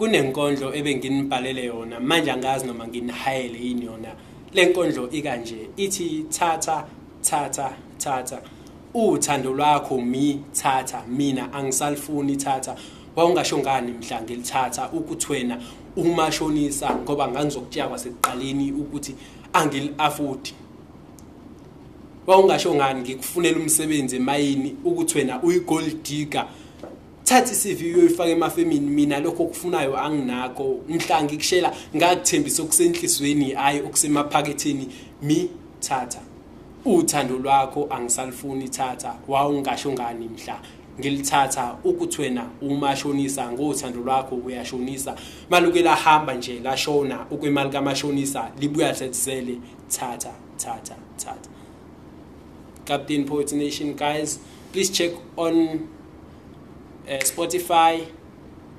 Kunenkondlo ebenginibhalele yona, manje angazi noma nginihayele yini yona. Le nkondlo ikanje, ithi thatha, thatha, thatha uthando lwakho, mi thatha, mina angisalifuni, thatha. Wawungasho ngani mhla ngilithatha ukuthi wena umashonisa, ngoba ngangizokutshela kwasekuqaleni ukuthi angili-afford. Wawungasho ngani ngikufunela umsebenzi emayini ukuthi wena uyi-gold digger? Thatha i-CV uyoyifaka emafemini, mina lokho okufunayo anginakho. Mhla ngikushela ngakuthembisa okusenhlizweni, hhayi okusemaphaketheni. Mi thatha uthando lwakho, angisalifuni, thatha. Wawungasho ngani mhla ngilithatha ukuthi wena umashonisa? Ngothando lwakho uyashonisa, maluke lahamba nje lashona okwemali kamashonisa, libuya sethizele. Thatha, thatha, thatha. Captain Poetry Nation, guys, please check on Spotify.